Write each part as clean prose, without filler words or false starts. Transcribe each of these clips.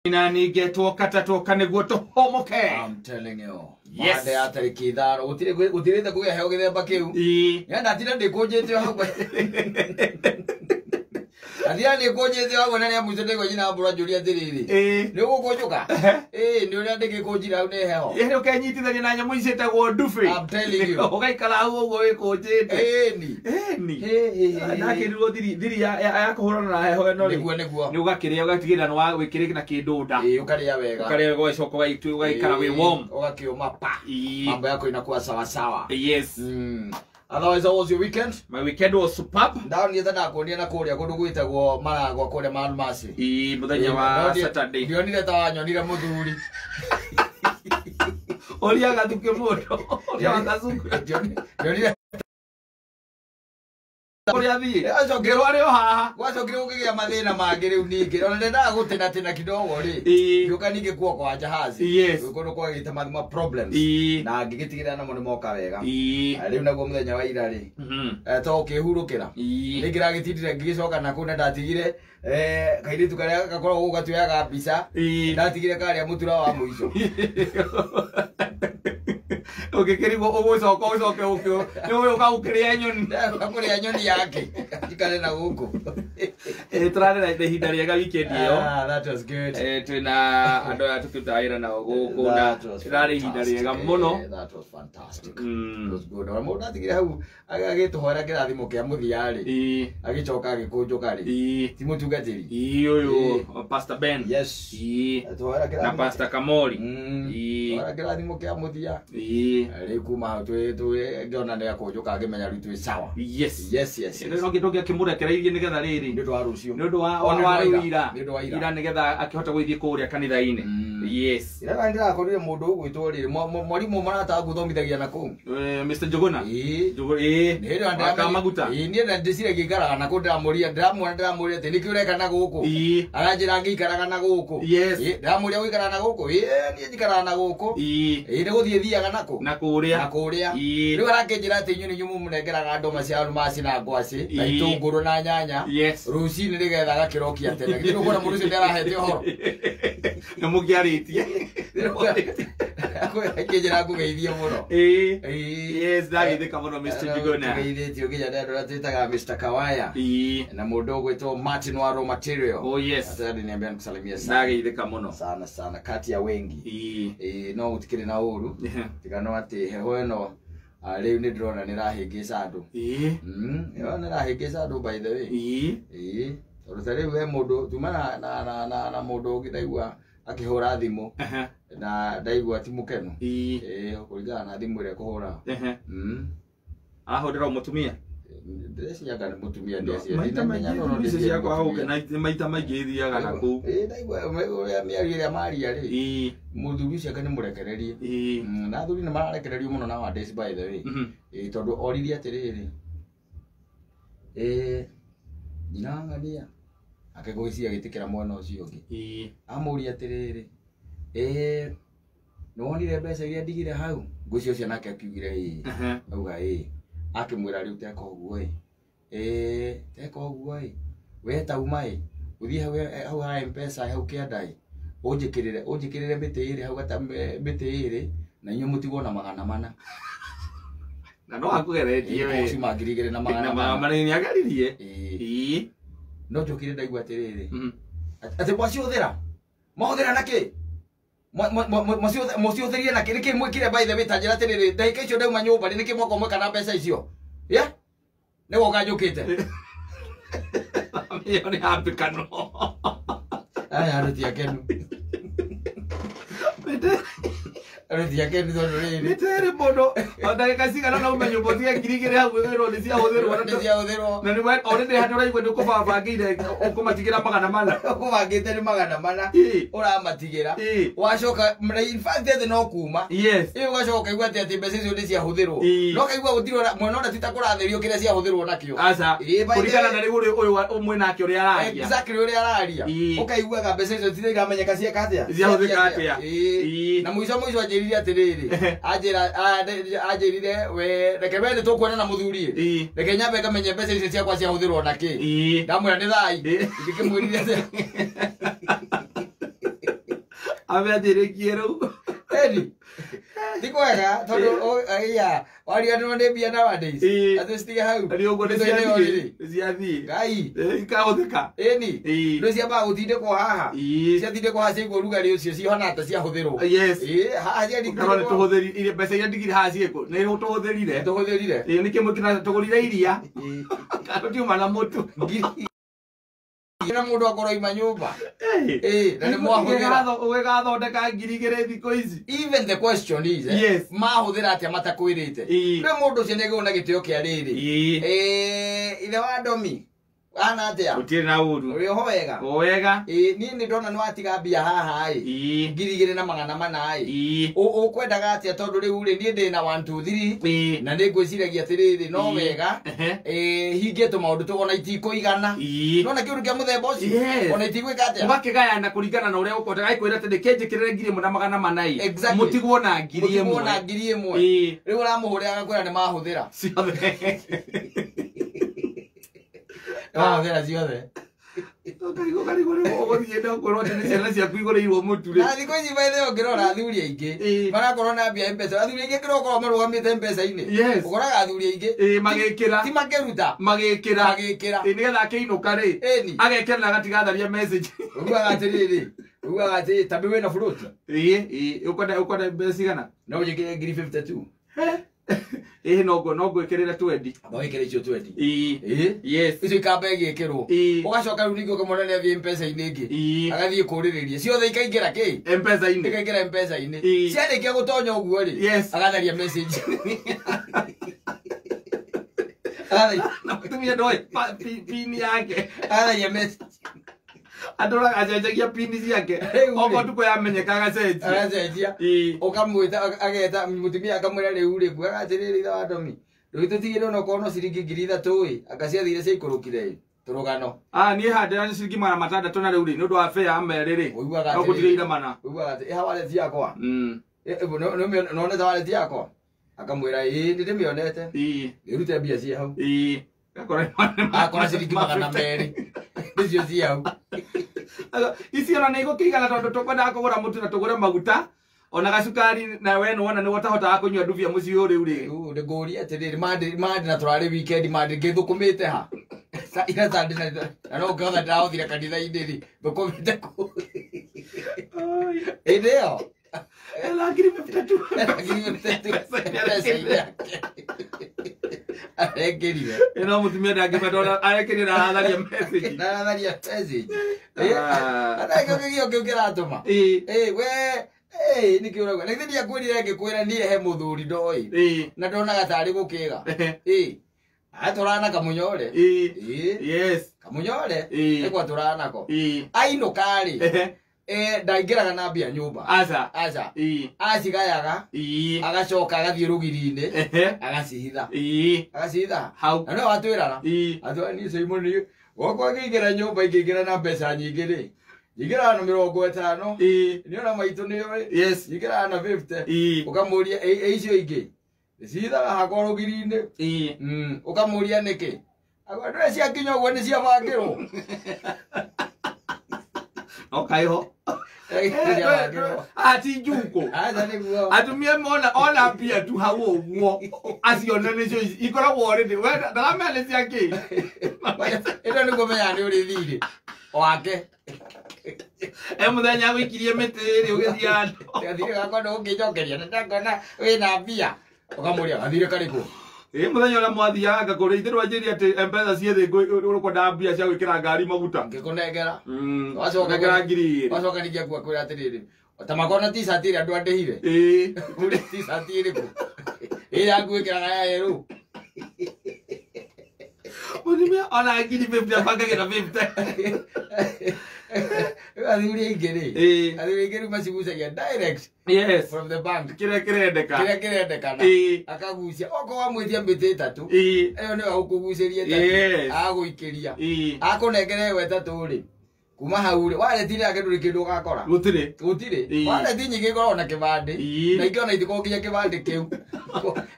Na ningĩ tuoka ta tuoka nĩguo tũhũmũke. I'm telling you. Yes. Mande ya tarĩki 5 gũtirĩte kũgĩa heo gĩthemba kĩu. Ĩĩ. Ya ndatinda ndĩkũnjĩte o hau. Ndatinda ndĩkũnjĩte o hau na rĩa mũico ndaigua nyina mbura njũria atĩrĩrĩ. Ĩĩ. Nĩ ũgũkũnjũka? Ĩĩ, nĩ ũrĩa ndĩgĩkũnjire hau nĩ heho. Ĩĩ, ũkenyitithania na nyamũ ici ciĩtagwo ndubi. I'm telling you. Ũgaikara hau ũguo wĩkũnjĩte. Ĩni. Ĩni. Hĩ, hĩ, hĩ, hĩ. Ndakĩrirwo thiri ya kũhũrana na heho ĩno rĩ. Nĩguo, nĩguo. Nĩ ũgakĩrĩa ũgatigĩrĩra nĩ wĩkĩrĩte na kĩndũ nda. Ĩĩ, ũkarĩa wega. Ũkarĩa wega ũgacoka ũgaikara wĩ Ĩĩ, warm. Ũgakĩũma pa. Ĩĩ. Mambo yako inakuwa sawa sawa. Yes. Otherwise, how was your weekend? My weekend was superb. Ndonire ta ndakuonire na kũrĩa kũndũ gwĩtagwo Maragwa kũrĩa Malmasi. Ĩĩ, mũthenya wa Saturday. Ndionire ta wanyonire mũthuri. Ũrĩa gathukĩ mũndũ. Ũrĩa wa gacuku. Ndionire Ũrĩa thiĩ. Acokire Ngĩrwo arĩ o haha. gwacokire gũkĩgĩa mathĩna mangĩ rĩu ningĩ. Ona ndendaga gũtĩnatĩna kidogo rĩ. Ĩĩ. Ngĩũka ningĩ kuoko wa jahazi. Yes. Kũndũ kwagĩte ma problems. Ĩĩ. Na ngĩgĩtigĩrĩra namo nĩ moka wega. Ĩĩ. Rĩu naguo mũthenya wa ira rĩ. To ũkĩhurũkĩra. Ĩĩ. Rĩngĩ ragĩtindire ngĩgĩcoka na kũu na ndatigire kairĩtu karĩa gakoragwo gũkũ gatuoyaga mbica. Ĩĩ. Ndatigire karĩa mũtura wa mũico. Ũngĩkĩrigwo ũgũcoka ũcoke ũkĩ nĩ ũgũka gũkĩrĩa nyoni. Ndagũka kũrĩa nyoni yake. Njikare na gũkũ. Ĩĩ, tũrarĩ na ihinda rĩega weekend ĩyo. Ah, that was good. Twĩna andũ aya tũkĩrutaga wĩra nao gũkũ na That was ĩrarĩ ihinda rĩega fantastic. mũno. That was fantastic. It was good. Ona mũndũ atigire hau agĩtũhoera kĩrathimo kĩa mũthia rĩ. Ĩĩ. Agĩcoka agĩkũnjũka rĩ. Ĩĩ. Ti mũtungatĩri. Ĩĩ, ũyũ Pastor Ben. Yes. Ĩĩ. Tũhoera Na kĩrathimo. Pastor Kamori. Ĩĩ. Tũhoera kĩrathimo kĩa mũthia. Ĩĩ. Rĩu kuma hau twĩ ngĩona nĩ akũnjũka ngĩmenya rĩu twĩ sawa. Yes. Yes, yes, yes. No kĩndũ gĩakĩmũrekereirie nĩgetha rĩrĩ. Nĩ ũndũ wa rũciũ. Nĩ ũndũ wa O, nĩ ũndũ wa wa ira. rĩu ira. Nĩ ũndũ wa ira. Ira nĩgetha akĩhote gũgĩthiĩ kũrĩa kanitha-inĩ. Yes. Ira na ndĩrakorire mũndũ ũgwĩtwo rĩrĩ mwarimũ marataga gũthomithagia na kũu. Mr. Njuguna. Ĩĩ. Njuguna, ĩĩ. Nĩ hĩndĩ ĩyo Waka maguta. Ĩĩ, niĩ na ndĩciragia ikaraga na kũu ndĩramũria ndĩramuona ndĩramũria atĩ nĩkĩ ũreka na gũkũ. Ĩĩ. Aranjĩra ngĩikaraga na gũkũ. Yes. Ĩĩ, ndĩramũria gũikaraga na gũkũ. Ĩĩ, niĩ njikaraga na gũkũ. Ĩĩ. Ĩĩ, nĩ gũthiĩ thiaga na kũ. Na kũrĩa. Na kũrĩa. Ĩĩ. Rĩu arakĩnjĩra atĩ inyuĩ nĩ inyuĩ mũmũnengeraga andũ maciaro maci na ngwacĩ na Ĩĩ. itũngũrũ na nyanya. Yes. Rũcinĩ nĩgetha agakĩrokia tene. Githĩ ndũkuona mũndũ ũcio nĩarahete ũhoro? Nĩ mũkĩarĩtie. Akĩnjĩra ngũgeithie mũno. Ĩĩ. Ĩĩ. Yes, ndageithĩka mũno Mr. Njuguna. Tũgeithĩtio nginya nĩ andũ arĩa twĩtaga Mr. Kawaya. Ĩĩ. Na mũndũ ũgwĩtwo Martin wa Raw Material. Oh yes. Atĩ niambia nikusalimia sana. Ndageithĩka mũno. Sana sana kati ya wengi. Ĩĩ. Ĩĩ, no gũtikĩrĩ na ũru. Tiga no atĩ heho ĩno rĩu nĩ ndĩrona nĩ ĩrahĩngĩca andũ. Ĩĩ. Ĩyo nĩ ĩrahĩngĩca andũ by the way. Ĩĩ. Ĩĩ. Tondũ ta rĩu he mũndũ tuma na mũndũ ũngĩ ndaigua akĩhũra thimũ na ndaigua ti mũkenu. Ĩĩ. Ĩĩ, kũringana na thimũ ĩrĩa ekũhũra. Arahũrĩra mũtumia. Ndĩreciria anga nĩ mũtumia ndĩreciria. Maita Ndinamenya maingĩ no no ici ndĩreciria ciakwa nĩ gũkĩ mũtumia. na maita maingĩ ithiaga na kũu. Ĩĩ, ndaigua ũrĩa mĩario ĩrĩa maria rĩ. Ĩĩ. Mũthuri ũcio anga nĩ mũrekererie. Ĩĩ. Na athuri nĩ mararekererio mũno nowadays by the way. Ĩĩ, tondũ oririe atĩrĩrĩ. Ĩĩ, nyina wa ng'ania akĩgwĩciria agĩtĩkĩra mwena ũcio ũngĩ. Ĩĩ. Amũria atĩrĩrĩ, ĩĩ, nĩwonire mbeca iria ndigire hau? Ngwĩciria ũcio nake akiugire ĩĩ. Auga ĩĩ. Akĩmwĩra rĩu teka ũguo ĩ. Ĩĩ, teka ũguo ĩ. We tauma ĩ. Ũthiĩ hau hau ha M-Pesa hau kĩanda ĩ. Ũnjĩkĩrĩre mĩtĩ ĩrĩ hau mĩtĩ ĩrĩ na inyuĩ mũtigwo na 400. Na no akũgeretie we. Ũcio ma 2,000 na Na 400. magana nĩ ageririe. Ĩĩ. Ĩĩ. No njũkire ndaigua atĩrĩrĩ. Atĩ mwacihũthĩra? Mwahũthĩra na kĩ? Mũcihũthĩrire na kĩ? Nĩkĩ mwĩkire by the way ta njĩra atĩrĩrĩ, ndagĩka icio ndauma nyũmba rĩ, nĩkĩ mwoka mweka na mbeca icio? Yeah? Nĩ woka njũkĩte. Ĩyo nĩ hambĩkano. Aya andũ ti akenu. Andũ ti akenu tondũ rĩrĩ. Nĩ mũndũ o ndagĩka cigana na ume nyũmba ũtige 2,000 hau wĩrwo nĩ ciahũthĩrwo. Nĩ ciahũthĩrwo. Na nĩ already handũ ũraigua nĩ ũkũbabangĩire ũkũmatigĩra 400. Ũkũbangĩte nĩ 400. Ĩĩ. Ũramatigĩra. Ĩĩ. Wacoka in fact atĩ no kuma. Yes. Ĩĩ ũgacoka ũkaigua atĩ atĩ mbeca icio nĩ ciahũthĩrwo. Ĩĩ. No ũkaigua gũtirĩ mwena ũrĩa ti ta kũratherio kĩrĩa ciahũthĩrwo nakĩo. Aca. Ĩĩ, by the Kũringana way. na rĩu ũrĩa ũyũ mwĩ nake ũrĩa araria. Exactly ũrĩa araria. Ĩĩ. Ũkaiguaga mbeca icio citirĩ iramenyeka cieka atĩa. Ciahũthĩka atĩa. Ĩĩ. Ĩĩ. Na mũico mũico anjĩrire atĩrĩrĩ. Anjĩra anjĩrire we reke we nĩ tũkuona na mũthuri ĩ. Ĩĩ. Reke nyambe ngamenye mbeca icio ciakwa ciahũthĩrwo na kĩ. Ĩĩ. Ndamwĩra nĩ thai. Ĩĩ. Ngĩkĩmwĩrire atĩ. Ambe anjĩrĩkie rĩu. Eni ti kwega tondũ iya wariganĩrwo nĩ mbia nowadays. Ĩĩ. Atĩ citige hau. Nĩ ũguo nĩ Mĩtwe-inĩ ciathiĩ. rĩrĩ. Nĩ ciathiĩ. Ngai. Ĩĩ, ikahũthĩka. Ĩni. Ĩĩ. Nĩ ciambaga gũtindĩkwo haha. Ĩĩ. Ciatindĩkwo haha ciaigwo ũrugarĩ ũcio cihana ta ciahũthĩrwo. Yes. Ĩĩ, haha Ũkarwo nĩ ciatindĩkwo. tũhũthĩri mbeca iria ndigire haha ciĩkũ nĩ tũhũthĩrire. Tũhũthĩrire. Ĩĩ, nĩ kĩmwe kĩna tũgũrire iria. Ĩĩ. Kana tiuma na mũtu. Ngiri na mũndũ akorwo ima nyũmba. Ĩĩ. Ĩĩ, na nĩ mwahũthĩra. Ũgĩgathondeka 2000 thikũ ici. Even the question is, Yes. mahũthĩra atĩa matakwĩrĩte? Ĩĩ. Rĩu mũndũ ũcio nĩagĩrĩirwo na gĩtĩo kĩa rĩrĩ. Ĩĩ. Ĩĩ, ithe wa Ndomi hana atĩa? Gũtirĩ na ũru. Ũrĩ oho wega? O wega. Ĩĩ, niĩ nĩ ndona nĩ watiga mbia haha ĩ. Ĩĩ. 2400 ĩ. Ĩĩ. Ũkwendaga atĩa tondũ rĩu rĩ niĩ ndĩ na 1 2 3 Ĩĩ. na nĩ ngwĩciragia atĩrĩrĩ no Ĩĩ. wega Ehe. ĩĩ hingie tũmaũndũ tũ ona itikũigana. Ĩĩ. Nona kĩũndũ kĩa mũthemba ũcio Yes. ona itigwĩka atĩa? Mũgakĩgayana kũringana na ũrĩa ũkwenda gaikwĩra atĩ nĩkĩnjĩkĩrĩre 1400 ĩ. Exactly. Mũtigwo na ngiri Mũtigwo na ĩmwe. 1000. Ĩĩ. Rĩu ũramũhũrĩra agakwĩra nĩ mahũthĩra. Ciothe. Nĩ mahũthĩra ciothe. Ũkarigwo karigwo rĩu ũgũthiĩ na ũkorwo atĩ nĩ ciana ciaku igũrĩirwo mũtu rĩ. Na thikũ ici by the way ũngĩrora athuri aingĩ Ĩĩ. marakorwo na mbia M-Pesa. Athuri aingĩ kĩroko marũgamĩte M-Pesa-inĩ. Yes. Ũkoraga athuri aingĩ Ĩĩ, magĩkĩra. ti makĩruta Magĩkĩra. magĩkĩra. Ĩĩ, nĩgetha akĩinũka rĩ. Ĩni. Agekĩra na agatigatharia message. Ugaga atĩrĩrĩ, ugaga atĩrĩ tambi wĩna float. Ĩĩ, ĩĩ, ũkwenda mbeca cigana? No ũnjĩkĩre 1052. Ĩĩ, no ngwĩkĩrĩre 20. Amba wĩkĩre icio 20. Ĩĩ. Ĩĩ. Yes. Icio ikamba igĩkĩrwo. Ĩĩ. Ũgacoka rĩu ningĩ ũkamwona nĩ athiĩ M-Pesa-inĩ ĩngĩ. Ĩĩ. Agathiĩ kũrĩrĩria. Ciothe ikaingĩra kĩ? M-Pesa-inĩ. Ikaingĩra M-Pesa-inĩ. Ĩĩ. Ciarĩkia gũtonya ũguo rĩ. Yes. Agatharia message. Agatharia Na mũtumia ndoĩ pini yake. agatharia message. Andũ acenjagia pini ciake. Rĩu rĩ. Okorwo tukũ yamenyeka agacenjia. Agacenjia. Ĩĩ. Ũkamwĩta ageta mũtumia akamwĩra rĩu rĩ nguaga atĩrĩrĩ ithe wa Ndomi. Rĩu tũtigĩre onokorwo no ciringi 3000 ĩ. Anga ciathire ciaikũrũkire ĩ. Tũrũgano. Ah, niĩ handĩra ciringi 600 na rĩu rĩ nĩ ũndũ wa fare ya merĩ rĩ. Ũiguaga No atĩrĩrĩ. gũtirĩ mana. Ũiguaga atĩ ĩha wallet yakwa. Mm. Nonete wallet yakwa. Akamwĩra ĩĩ nĩ ndĩmĩonete. Ĩĩ. Ĩrute mbia ciĩ hau. Ĩĩ. Gakora Akora ciringi 200. Nĩcio ciĩ hau. Ici ona nĩ igũkĩigana tondũ tũkwendaga kũgũra mũtu na tũgũre maguta ona gacukari na we nĩwona nĩwe ũtahotaga kũnyua ndubia mũciĩ ũyũ rĩu rĩ. Rĩu nĩ ngũrie atĩrĩrĩ mandi mandi na tũrarĩ weekend mandi ngĩthũkũmĩte ha. Ira Sunday na no ngĩhotha ndĩrahothire kanitha-inĩ rĩ thũkũmĩte kũ. Hĩndĩ ĩyo. Ela 52. Mbeca-inĩ yake. Arekĩrire. Ĩno mũtumia ndangĩmenda ona arekĩrire na aratharia message. Na aratharia message. Ah. Ana kĩo kĩgio kĩu kĩratũma. Ĩĩ. Ĩĩ we ĩĩ nĩkĩ ũrauga. Na githĩ ndiakwĩrire ngĩkwĩra niĩ he mũthuri ndoĩ. Ĩĩ. Na ndonaga tarĩ gũkĩga. Ĩĩ. Atũrana kamũnyore. Ĩĩ. Ĩĩ. Yes. Kamũnyore. Ĩĩ. Nĩkwa tũranako. Ĩĩ. Ainũka rĩ. Ehe. Ndaingĩraga na mbia nyũmba. Aca. Aca. Ĩĩ. Acigayaga. Ĩĩ. Agacoka agathiĩ rũgiri-inĩ. Ehe. Agacihitha. Ĩĩ. Agacihitha. Hau. Na nĩwe watwĩraga. Ĩĩ. Atwĩra niĩ Simon niĩ gwakwa ngĩingĩra nyũmba ingĩingĩra na mbeca nyingĩ rĩ. Nyingĩraga na 50. Ĩĩ. Nĩ ona maitũ nĩoĩ. Yes. Nyingĩraga na 50. Ĩĩ. Ũkamũria ĩ icio ingĩ. Cihithaga hakwa rũgiri-inĩ. Ĩĩ. Ũkamũria nĩkĩ. Akauga ndũrĩ ciakinya ũguo nĩ ciabangĩrwo. No kaĩho. Ciabangĩrwo. Ati njuko. Aca nĩguo. Atumia mona ona mbia tu hau ũguo acione nĩcio ici ikoragwo already we ndaramenya nĩ cia kĩ. Ĩno nĩguo menyaga nĩ ũrĩ thirĩ wake. E mũthenya wĩikirie mĩtĩ rĩ ũgĩthiĩ handũ. Gathirĩ gakwa ndũgũkĩnjokeria nĩ ndakona wĩna mbia. Ũkamũria gathirĩ karĩkũ? Ĩ mũthenya ũrĩa mwathiaga ngakũrĩa ithe ndwanjĩrire atĩ M-Pesa ciĩ thĩ ũkwendaga mbia cia gwĩkĩra ngari maguta. Ngĩkũnengera. Wacoka ngĩra 2000. Wacoka ningĩ akua kwĩra atĩrĩrĩ ta makona t-shirt ĩrĩa andũ andĩhire. Ĩĩ. Kũrĩ t-shirt ĩrĩkũ? Ĩrĩa ngwĩkĩraga ya yerũ. Mũtumia ona 50,000 abangagĩra 50. Rĩu athuri aingĩ rĩ. Ĩĩ. Athuri aingĩ rĩu macigucagia direct Yes. from the bank. Kĩrĩa kĩrendeka. Kĩrĩa kĩrendekana. Ĩĩ. Akagucia. Okorwo wamwĩtia mĩtĩ ĩtatũ. Ĩĩ. Ĩyo nĩyo agũkũgucĩria ĩtatũ. Yes. Agũikĩria. Ĩĩ. Akũnengere ĩyo ĩtatũ rĩ. Kuma hau rĩ wallet-inĩ yake ndũrĩ kĩndũ ũgakora. Gũtirĩ. Gũtirĩ. Ĩĩ. Wallet nyingĩ ikoragwo na kĩbandĩ. Ĩĩ. Na ingĩ ona itikoragwo nginya kĩbandĩ kĩu.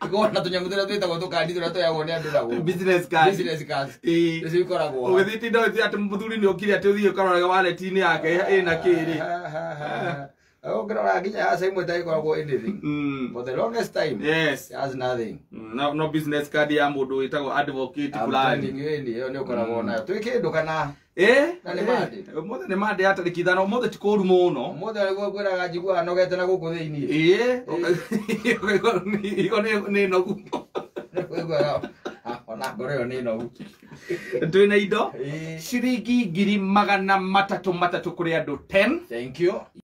Ikoragwo na tũnyamũ tũrĩa twĩtagwo tũkandi tũrĩa tũheagwo nĩ andũ na gũkũ. Business card. Business cards. Ĩĩ. Nĩcio ikoragwo ho. Ũgĩthiĩ tinda ũthiĩ atĩ mũthuri nĩ okire atĩ ũthiĩ ũkarorage wallet-inĩ yake ĩna kĩrĩ. Ũngĩrora nginya ya Simon ĩtagĩkoragwo anything. For the longest time. Yes. It has nothing. No, no business card ya mũndũ wĩtagwo advocate I'm fulani. telling you, ĩni, ĩyo nĩ ũkoragwo nayo. Twĩ kĩndũ kana na nĩ Monday. Ũmũthĩ nĩ Monday ya tarĩki 5, ũmũthĩ ti kũũru mũno. Ũmũthĩ nĩguo ngwĩraga njiguaga nogete na gũkũ thĩiniĩ. Ĩĩ, ũkaigua higo nĩ nogu. Nĩkũiguaga ona ngoro ĩyo nĩ nogu. Twĩna indo Ĩĩ. ciringi 300,000 kũrĩ andũ 10. Thank you.